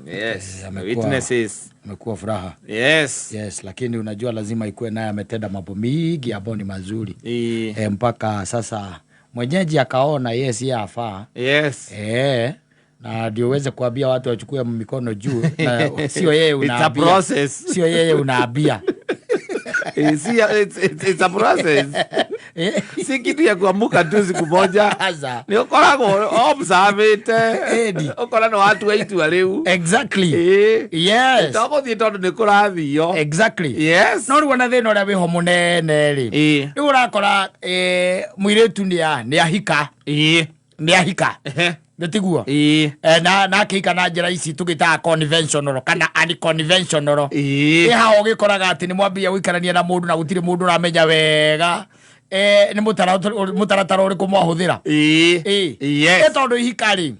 Yes. Witnesses. Amekuwa furaha. Yes. Yes, lakini unajua lazima ikuwe naye ametenda mambo mingi ambayo ni mazuri. Ĩĩ. Mpaka sasa mwenyeji akaona yes, yeye afaa. Na ndio uweze kuambia watu wachukue mikono juu na sio yeye It's a unaambia. process. Sio yeye unaambia. See, it's a process. Si kitu ya kuamuka tu siku moja. Sasa. Nĩ ũkoragwo observĩte. Ĩni. Ũkora nĩ watua itua rĩu. Exactly. Ĩĩ. Yes. To gũthiĩ tondũ nĩ kũrathio. Exactly. Yes. No rĩu ona thĩna ũrĩa wĩho mũnene rĩ, rĩu ũrakora mũirĩtu nĩ ahika. Nĩ ahika. Nĩ tiguo? Ĩĩ. Na akĩhika na njĩra ici tũgĩtaga conventional kana unconventional. Ĩ haha ũgĩkoraga atĩ nĩ mwambia gũikarania na mũndũ na gũtirĩ mũndũ ũramenya wega nĩ mũtaratara ũrĩkũ mwahũthĩra. Ĩĩ. Ĩ. Yes. Ĩ tondũ ihika rĩ,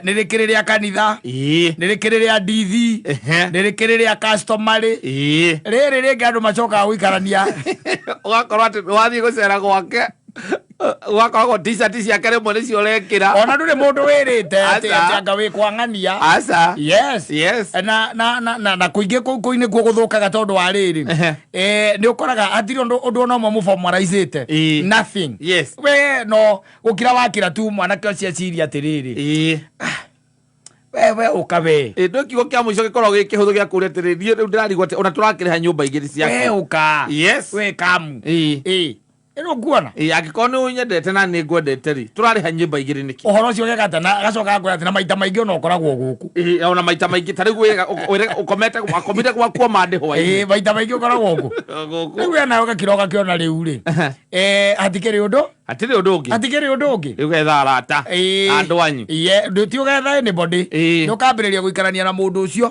nĩ rĩkĩrĩ rĩa kanitha, nĩ rĩkĩrĩ rĩa ndithi, nĩ rĩkĩrĩ rĩa customary. Rĩrĩ rĩngĩ andũ macokaga gũikarania. Ũgakorwo atĩ wathiĩ gũcera gwake, ũgakoragwo t-shirt ciake rĩmwe nĩcio ũrekĩra. Ona ndũrĩ mũndũ wĩrĩte atĩ Aca. atĩ anga wĩ kwang'ania. Aca. Yes. Yes. Na kũingĩ kũu nĩkuo gũthũkaga tondũ wa rĩrĩ, nĩ ũkoraga hatirĩ ũndũ ona ũmwe mũformalizĩte. Nothing. We no gũkira wakira tu, mwanake ũcio eciria atĩrĩrĩ, we ũka we. Ĩ, ndũ kiugo kĩa mũico gĩkoragwo gĩ kĩhũthũ gĩa kũũria atĩrĩrĩ, niĩ rĩu ndĩrarigwo atĩ ona tũrakĩrĩha nyũmba igĩrĩ We ciaku. ũka. Yes. We kamu. Ĩĩ. Ĩ ĩno nguona. Ĩĩ, angĩkorwo nĩ ũnyendete na nĩ ngwendete rĩ, tũrarĩha nyũmba igĩrĩ nĩkĩ? Ũhoro ũcio ũgekata na agacoka agakwĩra atĩ na maita maingĩ ona ũkoragwo gũkũ. Ĩĩ, ona maita maingĩ ta rĩu ũkomete wakomire gwaku omandĩ hwainĩ. Ĩ, maita maingĩ ũkoragwo gũkũ. Gũkũ. Rĩu we nawe ũgakira ũgakĩona rĩu rĩ, hatikĩrĩ ũndũ. Hatirĩ ũndũ ũngĩ. Hatikĩrĩ ũndũ ũngĩ. Rĩu getha arata na andũ anyu. Ye, ti ũgetha anybody. Nĩ ũkambĩrĩria gũikarania na mũndũ ũcio.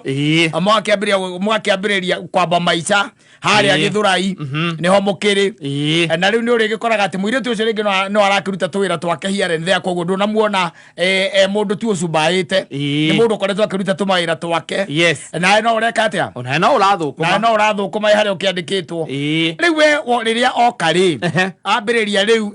Mwakĩambĩrĩria kwamba maica harĩa Gĩthũrai nĩho mũkĩrĩ. Na rĩu nĩ ũrĩgĩkoraga atĩ mũirĩtu ũcio rĩngĩ no arakĩruta tũwĩra twake here and there, koguo ndũnamuona mũndũ tu ũcumbaĩte. Nĩ mũndũ ũkoretwo akĩruta tũmawĩra twake. Nawe no ũreka atĩa? Ona no Nawe ũrathũkũma. No ũrathũkũma harĩa ũkĩandĩkĩtwo. Rĩu we rĩrĩa oka rĩ, ambĩrĩria rĩu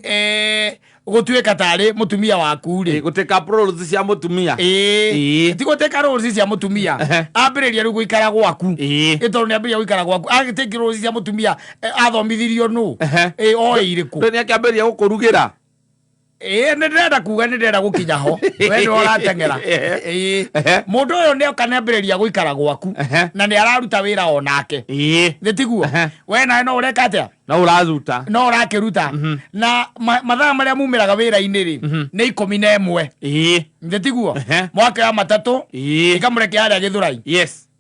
gũtuĩka tarĩ mũtumia waku rĩ. Gũtĩka roles cia mũtumia. Ĩĩ, ti gũtĩka roles cia mũtumia. Ambĩrĩria rĩu gũikara gwaku. Ĩĩ. Ĩ tondũ nĩ ambĩrĩria gũikara gwaku, agĩtĩki roles cia mũtumia, athomithirio nũ? Ĩ oĩ irĩkũ? Rĩu nĩ akĩambĩrĩria gũkũrugĩra. Ĩĩ, nĩ ndĩrenda kuga nĩ ndĩrenda gũkinya ho, we nĩ ũrateng'era. Ĩĩ. Mũndũ ũyũ nĩ oka nĩ ambĩrĩria gũikara gwaku. Na nĩ araruta wĩra onake. Nĩ tiguo? Ehe. We nawe no ũreka atĩa? No ũraruta. No ũrakĩruta na mathaa marĩa mumĩraga wĩra-inĩ rĩ, nĩ 11. Nĩ tiguo? Ehe. Mwakĩoya matatũ, ikamũrekia harĩa Gĩthũrai.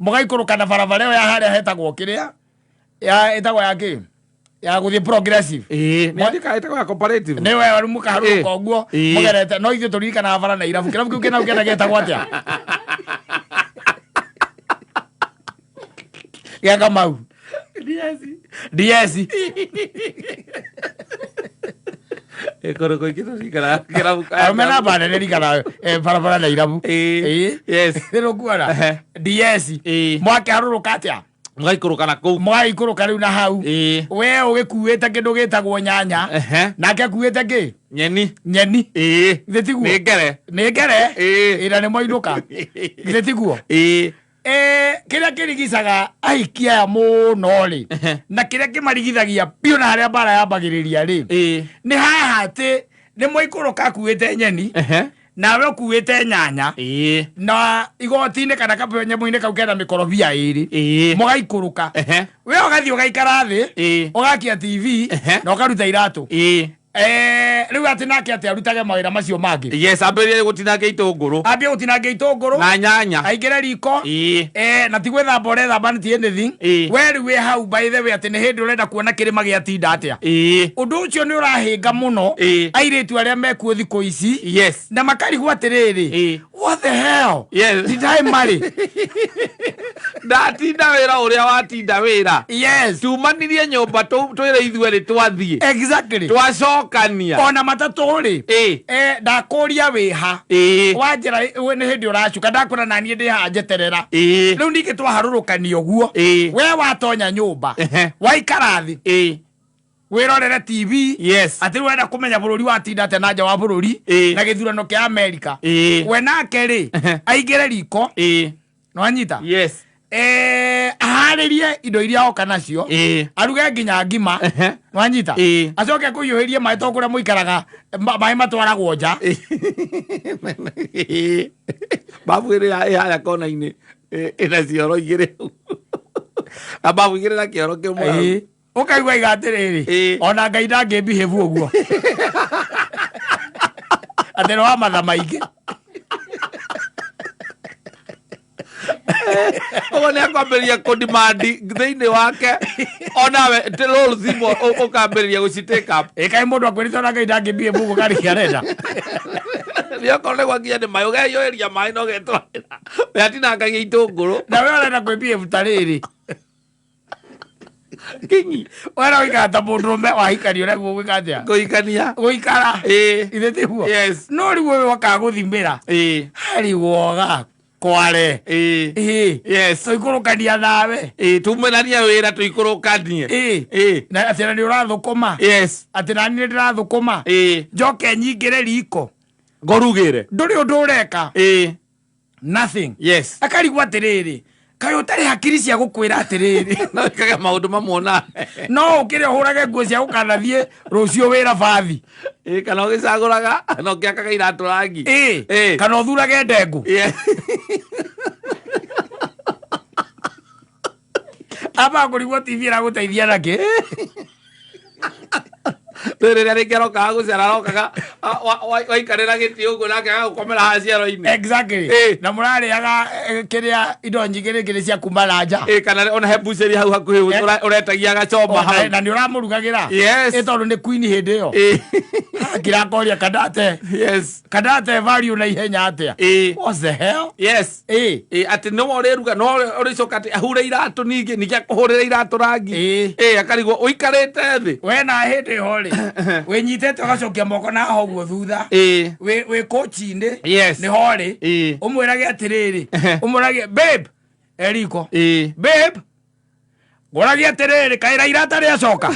Mũgaikũrũka na barabara ĩyo ya harĩa hetagwo kĩrĩa ya ĩtagwo ya kĩ ya gũthiĩ Progressive. Ĩĩ, nĩ andĩka ĩtagwo ya Cooperative. Nĩ we rĩu mũkaharũrũka ũguo. Mũgerete no ithuĩ tũririkanaga bara na irabu, kĩrabu kĩu kĩnau kĩenda gĩtagwo atĩa gĩa Kamau? DS. Ĩkorwo kũingĩ tũririkanaga kĩrabu. Arũme namba nene ririkanaga barabara na irabu. Ĩĩ. Yes. Nĩrũkuona DS. Mwakĩharũrũka atĩa? Mũgaikũrũka na kũu. Mũgaikũrũka rĩu na hau. We ũgĩkuĩte kĩndũ gĩtagwo nyanya. Nake akuĩte kĩ? Nyeni. Nyeni. Ĩĩ. Githĩ tiguo? Nĩ ngere. Nĩ ngere. Ĩĩ. Ĩna nĩ mwainũka, githĩ tiguo? Ĩĩ. Kĩrĩa kĩrigicaga ahiki aya mũno rĩ, na kĩrĩa kĩmarigithagia biũ na harĩa mbara yambagĩrĩria rĩ, nĩ haha atĩ nĩ mwaikũrũka akuĩte nyeni, nawe ũkuĩte nyanya, na igoti-inĩ kana kanyamũ-inĩ kau kena mĩkorobia ĩrĩ. Mũgaikũrũka. We ũgathiĩ ũgaikara thĩ, ũgakia TV, na ũkaruta iratũ. Rĩu atĩ nake atĩ arutage mawĩra macio mangĩ. Yes, ambĩrĩrie gũtinangia itũngũrũ. Ambie gũtinangia itũngũrũ na nyanya. Aingĩre riko. Na ti gwĩthamba ũrethamba, nĩ ti anything. We rĩu wĩ hau, by the way, atĩ nĩ hĩndĩ ũrenda kuona kĩrĩma gĩatinda atĩa. Ũndũ ũcio nĩ ũrahĩnga mũno airĩtu arĩa mekuo thikũ ici, na makarigwo atĩrĩrĩ, what the hell did I marry? Ndatinda wĩra ũrĩa watinda wĩra. Tumanirie nyũmba twĩre ithuerĩ twathiĩ. Twacokania. Ona matatũ rĩ, ndakũria wĩha, wanjĩra we nĩ hĩndĩ ũracuka, ndakwĩra naniĩ ndĩ haha njeterera. Rĩu ningĩ twaharũrũkania ũguo, we watonya nyũmba, waikara thĩ, wĩrorere TV, atĩ rĩu wenda kũmenya bũrũri watinda atĩa na nja wa bũrũri, na gĩthurano kĩa Amerika. We nake rĩ, aingĩre riko. Nĩwanyita? Yes. Aharĩrie indo iria oka nacio, aruge nginya ngima. Nwanyita? Acoke akũhiũhĩrie maĩ, to kũrĩa mũikaraga maĩ matwaragwo nja. Babu ĩrĩa ĩ harĩa kona-inĩ ĩna cioro igĩrĩ hau. Na babu igĩrĩ na kĩoro kĩmwe hau. Ũkaigua iga atĩrĩrĩ, ona Ngai ndangĩmbihĩbu ũguo, atĩ nĩ wa matha maingĩ. Ũguo nĩ akwambĩrĩria kũdimandi thĩinĩ wake, onawe role zimwe ũkambĩrĩria gũci take up. Ĩ kaĩ mũndũ akwĩrĩte ona Ngai ndangĩmbihĩbu ũguo, karĩkia arenda? Nĩ okorwo nĩ gwakinya nĩ maĩ, ũgehiũhĩria maĩ na ũgetwarĩra, we atinangagia itũngũrũ. Na we ũrenda kwĩbihĩbu ta rĩrĩ. Kinyi. Wera gũikara ta mũndũrũme wahikania, ũrĩa gwĩka atĩa? Kũhikania. Gũikara. Ithe tiguo? Yes. No rĩu ũyũ okaga gũthimĩra harĩ woga kware. Tũikũrũkania nawe. Tumĩranie wĩra, tũikũrũkanie. Na atĩ na nĩ ũrathũkũma. Atĩ nani nĩ ndĩrathũkũma. Njoke nyingĩre riko. Ngũrugĩre. Ndũrĩ ũndũ ũreka. Nothing. Akarigwo atĩrĩrĩ, kaĩ ũtarĩ hakiri cia gũkwĩra atĩrĩrĩ, no ĩkage maũndũ mamwe na no ũkĩre ũhũrage nguo cia gũkanathiĩ rũciũ wĩra bathi. Kana ũgĩcagũraga na ũkĩakaga iratũ rangi. Kana ũthurage ndengũ. Amba kũrigwo TV ĩragũteithia nakĩ? Rĩu rĩrĩa rĩngĩ arokaga gũcera, arokaga waikarĩra gĩtĩ ũguo, nake agagũkomera haha ciero-inĩ. Na mũrarĩaga kĩrĩa indo nyingĩ rĩngĩ nĩ cia kuma na nja. Kana ona he buceri hau hakuhĩ ũretagia gacoma hau. Na nĩ ũramũrugagĩra. Tondũ nĩ queen hĩndĩ ĩyo. Kirakoria kandate. Kandate value na ihenya atĩa? What the hell? Atĩ nĩwe ũrĩruga, nĩwe ũrĩcoka atĩ ahure iratũ, ningĩ akũhũrĩre iratũ rangi. Akarigwo ũikarĩte thĩ. We na hĩndĩ ĩho rĩ, wĩnyitĩte ũgacokia moko na ho guo thutha. Wĩ kochi-inĩ. Nĩho rĩ. Ũmwĩrage atĩrĩrĩ, ũmwĩrage, "Babe," eriko. "Babe, ngũragia atĩrĩrĩ, kaĩ Raila atarĩ acoka?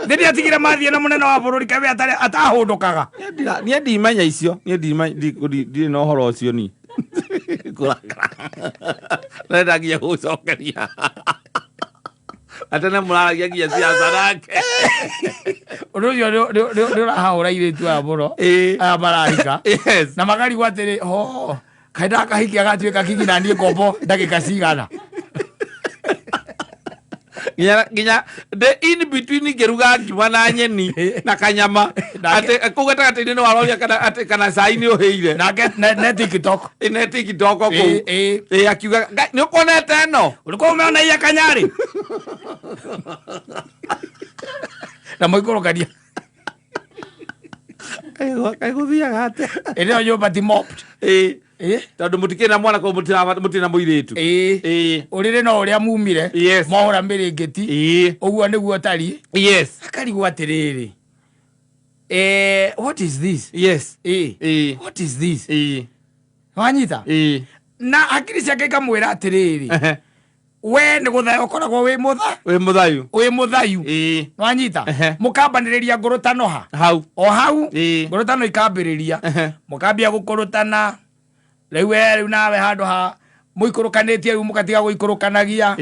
Nĩ ndiatigire mathiĩ na mũnene wa bũrũri, kaĩ we atarĩ atahũndũkaga?" Niĩ ndimenya icio, niĩ ndirĩ na ũhoro ũcio, ni kũrakara renda nginya gũcokeria atene mũraragia nginya ciaca nake. Ũndũ ũcio nĩ ũrahahũra airĩtu aya mũno, aya marahika, na makarigwo atĩrĩ, ho kaĩ ndakahikia gatuĩka kingi na niĩ ngombo ndagĩka cigana? Nginya the in between ngĩruga ngima na nyeni na kanyama, atĩ kũu gatagatĩ-inĩ nĩ waroria kana atĩ kana cai nĩ ũhĩire. Nake ne TikTok. Ne TikTok kũu. Akiuga, "Ngai, nĩ ũkuonete ĩno?" Ũrĩkũ ũmeona iya kanyarĩ na mũikũrũkania. Kaĩ gũthiaga atĩa? Ĩrĩ ĩyo nyũmba ti mopped. Tondũ mũtikĩrĩ na mwana kũu, mũtirĩ na mũirĩtu. Ũrĩrĩ no ũrĩa mumire. Mwahũra mĩrĩngĩti. Ũguo nĩguo ũtariĩ. Akarigwo atĩrĩrĩ, what is this? What is this? Wanyita? Na hakiri ciake ikamwĩra atĩrĩrĩ, we nĩ gũthaya ũkoragwo wĩ mũtha Wĩ mũthayu. Wĩ mũthayu. Wanyita? Mũkambanĩrĩria ngũrũtano ha? Hau. O hau. Ngũrũtano ikambĩrĩria. Mũkambia gũkũrũtana rĩu, we rĩu nawe handũ ha mũikũrũkanĩtie, rĩu mũgatiga gũikũrũkanagia.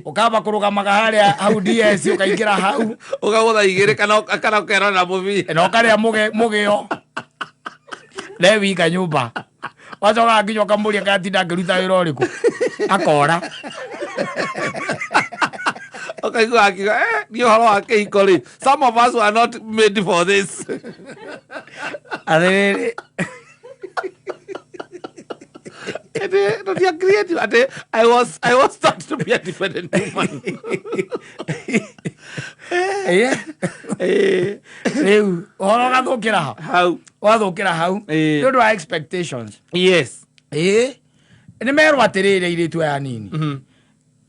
Ũkamba kũrũgamaga harĩa hau DS, ũkaingĩra hau. Ũkagũtha igĩrĩ kana ũkerorera mũbira. Na ũkarĩa mũgĩo ne wika nyũmba, wacoka nginya ũkamũria kana tinda ngĩruta wĩra ũrĩkũ, akora. Ũkaigua akiuga, niĩ ũhoro wa kĩhiko rĩ, some of us were not made for this. Atĩrĩrĩ. Atĩ tũtia creative, atĩ I was taught to be a dependent woman. Rĩu ũhoro ũgathũkĩra ha? Hau. Ũgathũkĩra hau. Nĩ ũndũ wa expectations. Nĩ merwo atĩrĩrĩ, airĩtu aya nini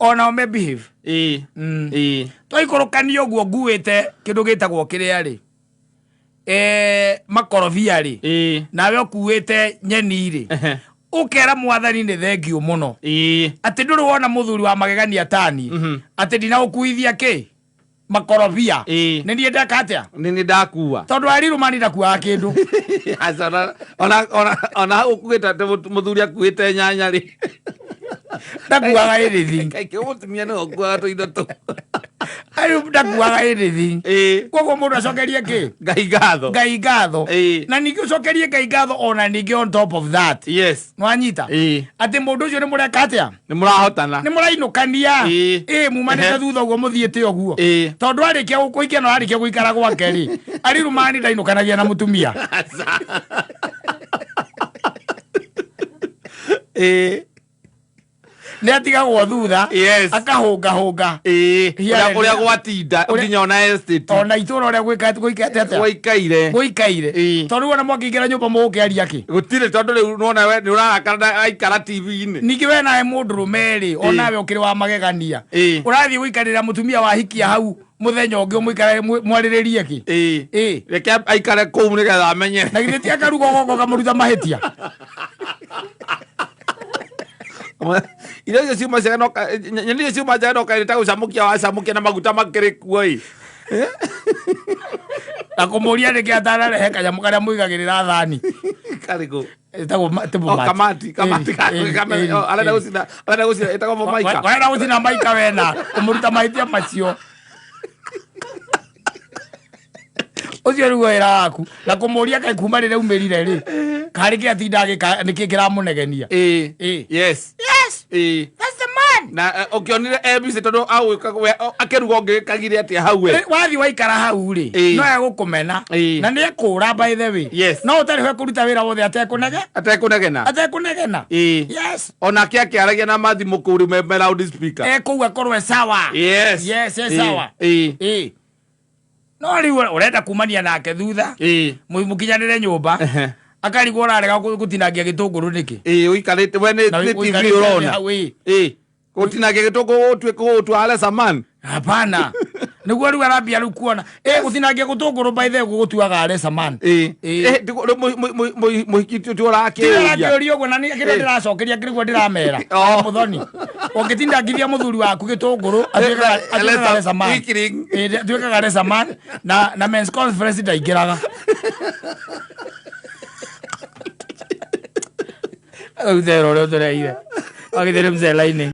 onao me behave. Twaikũrũkania ũguo nguĩte kĩndũ gĩtagwo kĩrĩa rĩ, makorobia rĩ, nawe ũkuĩte nyeni rĩ, ũkera Mwathani nĩ thengiũ mũno, atĩ ndũrĩ wona mũthuri wa magegania tani, atĩ ndinagũkuithia kĩ makorobia. Nĩ niĩ ndeka atĩa? Nĩ nĩ ndakua. Tondũ arirũmani ndakuaga kĩndũ. Aca, ona ũkuĩte atĩ mũthuri akuĩte nyanya rĩ. Ndakuaga anything. Kaingĩ mũtumia nĩwe ũkuaga tũindo tũu. Rĩu ndakuaga anything. Koguo mũndũ acokerie kĩ? Ngai ngatho. Ngai ngatho. Ĩĩ. Na ningĩ ũcokerie Ngai ngatho ona ningĩ on top of that. Yes. Nwanyita? Ĩĩ. Atĩ mũndũ ũcio nĩ mũreka atĩa? Nĩ mũrahotana. Nĩ mũrainũkania. Ĩĩ. Ĩĩ, mumanĩte thutha ũguo mũthiĩte ũguo. Ĩĩ. Tondũ arĩkia gũkũhikia na arĩkia gũikara gwake rĩ, arirumani ndainũkanagia na mũtumia. Ĩĩ. Nĩ atigagwo thutha. Yes. Akahũngahũnga. Ĩĩ. Hiarĩ- Ũrĩa gwatinda Ũrĩa- nginya ona estate. Ona itũra ũrĩa gwĩkate atĩa? Gwaikaire. Gũikaire. Ĩĩ. Tondũ rĩu ona mwakĩingĩra nyũmba mũgũkĩaria kĩ? Gũtirĩ, tondũ rĩu nĩwona we nĩ ũrarakara na aikara TV-inĩ. Ningĩ we nawe mũndũrũme rĩ, onawe ũkĩrĩ wa magegania. Ĩĩ. Ũrathiĩ gũikarĩra mũtumia wahikia hau mũthenya ũngĩ ũmũikare mwarĩrĩrie kĩ? Ĩĩ. Ĩĩ. Reke aikare kũu nĩgetha amenye. Na githĩ ti akaruga ũgoka ũkamũruta mahĩtia? Irio icio ciuma njega no nyeni icio ciuma njega no kaĩrĩ ta gũcamũkia wacamũkia na maguta makĩrĩ kuo ĩ. Na kũmũria nĩkĩ atanarehe kanyamũ karĩa mũigagĩrĩra thani. Karĩkũ? Ĩtagwo table Oh, mat. kamati, kamati, Ĩĩ, ĩĩ, oh, arenda ĩĩ. gũcina, arenda gũcina, ĩtagwo formica. Warenda gũcina maika wena kũmũruta mahĩtia macio. Ũcio nĩguo wĩra waku. Na kũmũria kaĩ kuma rĩrĩa umĩrire rĩ, karĩ kĩ atinda agĩka, nĩkĩ kĩramũnegenia? Ĩĩ. Ĩĩ. Yes. Yes, Ĩĩ. that's the man. Na ũkĩonire ABC tondũ agwĩka akĩruga ũngĩkagire atĩa hau we? Wathiĩ waikara hau rĩ, Ĩĩ. no egũkũmena. Ĩĩ. Na nĩ ekũra by the way. Yes. No ũtarĩ ho ekũruta wĩra wothe atekũnege? Atekũnegena. Atekũnegena. Ĩĩ. Yes. Onake akĩaragia na mathimũ kũu rĩu me loud speaker. Ekũu akorwo e sawa. Yes. Yes, e Ĩĩ. sawa. Ĩĩ. Ĩĩ. No rĩu ũrenda kumania nake thutha. Ĩĩ. Mũkinyanĩre nyũmba. Akarigwo ũrarega gũtinangia gĩtũngũrũ nĩkĩ? Ĩĩ, ũikarĩte we nĩ Na nĩ TV ũikarĩte ũrona. hau, ĩĩ. Ĩĩ. Gũtinangia gĩtũngũrũ gũtuĩka gũgũtua Alesa man. Hapana. Nĩguo rĩu arambia rĩu kuona. Ĩ gũtinangia gĩtũngũrũ by the way gũgũtuaga Alesa man. Ĩĩ. Ĩĩ. Eh, rĩu mũhiki ti ũrakĩũria. Ndĩrakĩũria ũguo na nĩ kĩrĩa Ĩĩ. ndĩracokeria kĩrĩguo ndĩramera. Oh. Mũthoni. Ũngĩtindangithia mũthuri waku gĩtũngũrũ atuĩkaga Alesa Alesa man. weakling. Ĩĩ, atuĩkaga Alesa man na men's conference ndaingĩraga. Rĩu thero ũrĩa ũtũreire. Wagithĩre mcela-inĩ.